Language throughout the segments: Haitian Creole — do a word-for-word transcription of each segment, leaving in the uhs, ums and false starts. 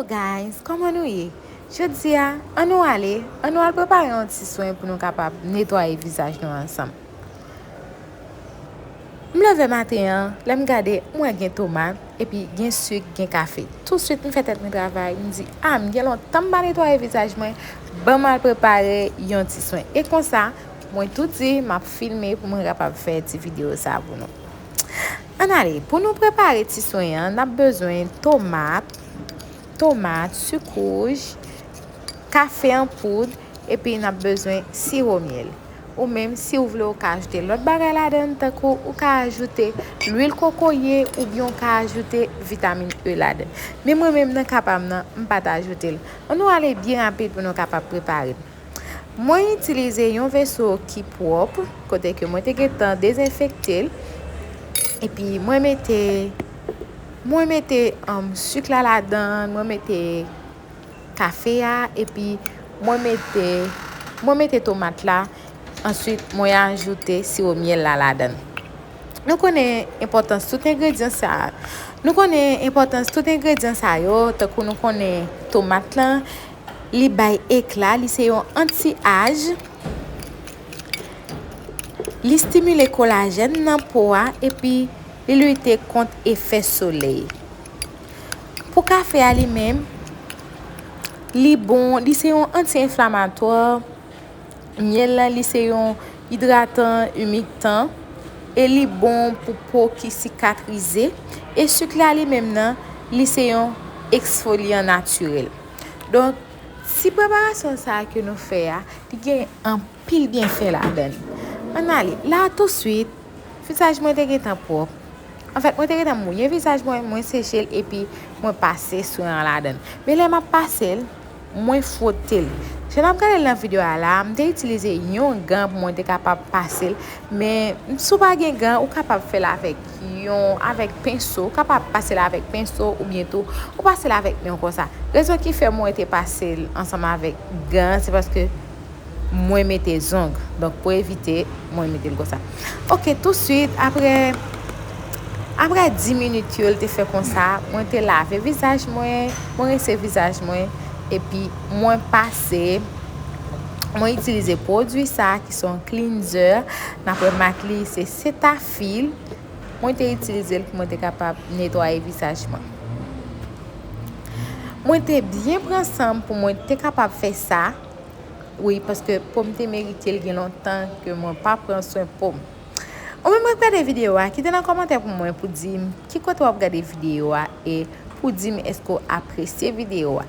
Guys, kòman nou ye? Jodi a, ann nou ale, ann nou al prepare yon ti swen pou nou kapab netwaye vizaj nou ansanm. M leve maten an, lè m gade, m wè gen tomat, epi gen sik, gen kafe. Touswit, m fè tèt mwen travay, m di, a, m gen lontan m pa netwaye vizaj mwen, ban m al prepare yon ti swen. E konsa, mwen tou di, m ap filme pou mwen kapab fè ti videyo sa pou nou. Ann ale, pou nou prepare ti swen an, n ap bezwen tomat, tomat, sik wouj, kafe an poud, epi n ap bezwen siwo myèl. Ou menm, si w vle, ou ka ajoute lòt bagay ladan l, tankou ou ka ajoute lwil kokoye oubyen ou ka ajoute vitamin E ladan l. Men mwen menm, nan ka pa m nan, m pa t ajoute l. Ann nou ale byen rapid pou nou kapab prepare l. Mwen itilize yon veso ki pwòp, kote ke mwen te gentan dezenfekte l. Epi mwen mete, mwen mete, um, sik la ladan, mwen mete kafe a, epi mwen mete, mwen mete tomat la. Answit, mwen ajoute siwo myèl la ladan. Nou konnen enpòtans tout engredyan sa a. Nou konnen enpòtans tout engredyan sa yo, tankou nou konnen tomat lan, li bay ekla, li se yon anti-aj, li stimile kolajèn nan po a, epi li lite kont efè solèy. Pou kafe a li menm, li bon, li se yon anti-enflamatwa. Myèl la, li se yon idratan, imiktan, e li bon pou po ki sikatrize. E sik la li menm nan, li se yon eksfolyan natirèl. Donk, ti preparasyon sa a ke nou fè a, li gen anpil byenfè ladan l. Ann ale, la touswit, vizaj mwen te gentan pwòp. Anfèt, mwen te gentan mouye vizaj mwen, mwen seche l, epi mwen pase swen an ladan l. Men lè m ap pase l, mwen fwote l. Jan n ap gade l nan videyo a la, m te itilize yon gan pou mwen te kapab pase l. Men, si w pa gen gan, ou kapab fè l avèk yon, avèk penso, ou kapab pase l avèk penso, oubyen tou, ou pase l avèk men w konsa. Rezon ki fè mwen te pase l ansanm avèk gan, se paske mwen mete zong. Donk, pou evite, mwen mete l konsa. Ok, touswit, apre, apre dis minit yo, l te fè konsa, mwen te lave vizaj mwen, mwen rense vizaj mwen, epi mwen pase, mwen itilize pwodui sa ki se yon cleanser, n ap wè mak li se Cetaphil. Mwen te itilize l pou mwen te kapab netwaye vizaj mwen. Mwen te byen pran san m pou mwen te kapab fè sa. Wi, paske po m te merite l, gen lontan ke mwen pa pran swen po m. Ou menm k ap gade videyo a, kite nan kòmantè pou mwen pou di m ki kote w ap gade videyo a e pou di m èske w apresye videyo a.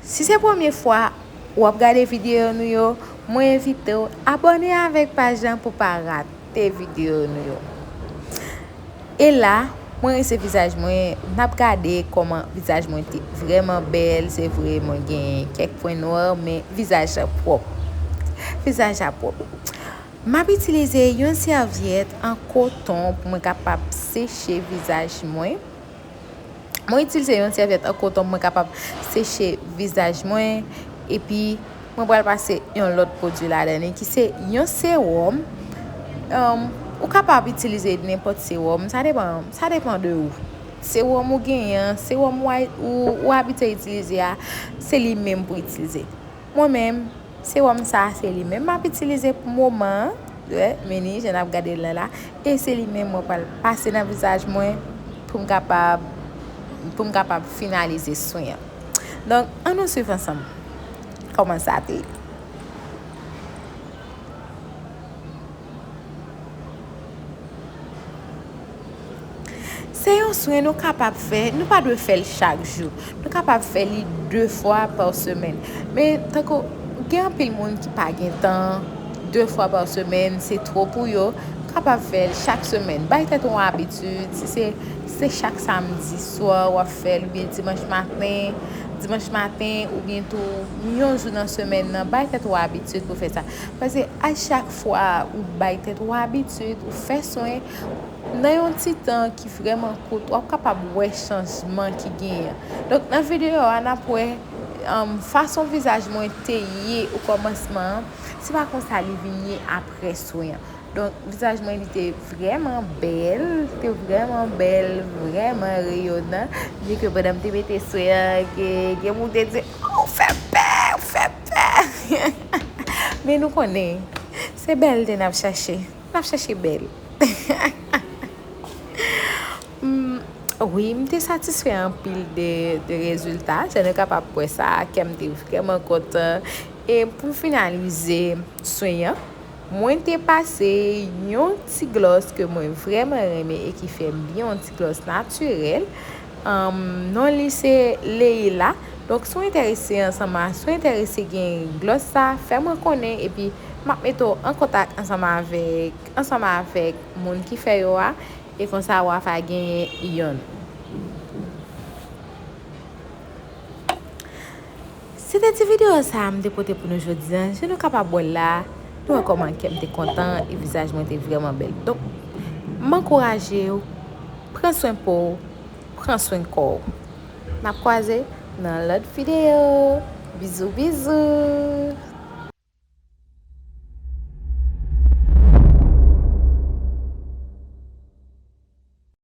Si se premye fwa w ap gade videyo nou yo, mwen envite w abòne avèk paj lan pou pa rate videyo nou yo. E la, mwen rense vizaj mwen, n ap gade kòman vizaj mwen te vrèman bèl. Se vre, mwen gen kèk pwen nwa, men vizaj la pwòp. Vizaj la pwòp. M ap itilize yon sèvyèt an koton pou mwen kapab seche vizaj mwen. Mwen itilize yon sèvyèt an koton pou mwen kapab seche vizaj mwen. Epi, mwen pral pase yon lòt pwodui ladan li, ki se yon sewòm. Em, ou kapab itilize nenpòt sewòm, sa depann, sa depann de ou. Sewòm ou genyen an, sewòm ou a, ou, ou abitye itilize a, se li menm pou itilize. Mwen menm, sewòm sa a, se li menm m ap itilize pou moman an. Wè, men ni jan n ap gade l la la. E se li menm mwen pral pase nan vizaj mwen pou m kapab, pou m kapab finalize swen an. Donk, ann nou swiv ansanm kòman sa te ye. Se yon swen nou kapab fè, nou pa dwe fè l chak jou. Nou kapab fè li de fwa pa semèn. Men, tankou, gen anpil moun ki pa gen tan, de fwa pa semèn, se twò pou yo. Ou kapab fè l chak semèn. Bay tèt ou yon abitid, si se, se chak samdi swa w ap fè l, oubyen dimanch maten, dimanch maten, oubyen tou yon jou nan semèn nan, bay tèt ou abitid pou fè sa. Paske a chak fwa ou bay tèt ou abitid, ou fè swen, nan yon ti tan ki vrèman kout, w ap kapab wè chanjman ki genyen. Donk, nan videyo a, n ap wè, um, fason vizaj mwen te ye o kòmansman an, se pa konsa li vin ye apre swen an. Donk, vizaj mwen li te vrèman bèl, te vrèman bèl, vrèman reyonan. Byen ke pandan m te mete swen an, gen, gen moun te di, "Oh, ou fè pè, ou fè pè." Men nou konnen, se bèlte n ap chache. N ap chache bèl. Hmm, wi, m te satisfè anpil de, de rezilta. Jan nou kapab wè sa, kè m te vrèman kontan. E pou m finalize swen an, mwen te pase yon ti glòs ke mwen vrèman renmen e ki fè m byen, yon ti glòs natirèl. Ahn, non li se Leila. Donk, si w enterese ansanm a, si w enterese gen glòs sa, fè mwen konnen, epi m ap mete w an kontak ansanm avèk, ansanm avèk moun ki fè yo a, e konsa w a fa genyen yonn. Se te ti videyo sa a m te pote pou nou jodi a. Jan nou kapab wè l la, nou wè kòman kè m te kontan e vizaj mwen te vrèman bèl. Donk, m ankouraje w, pran swen po w, pran swen kò w. N ap kwaze nan lòt videyo. Bizou, bizou!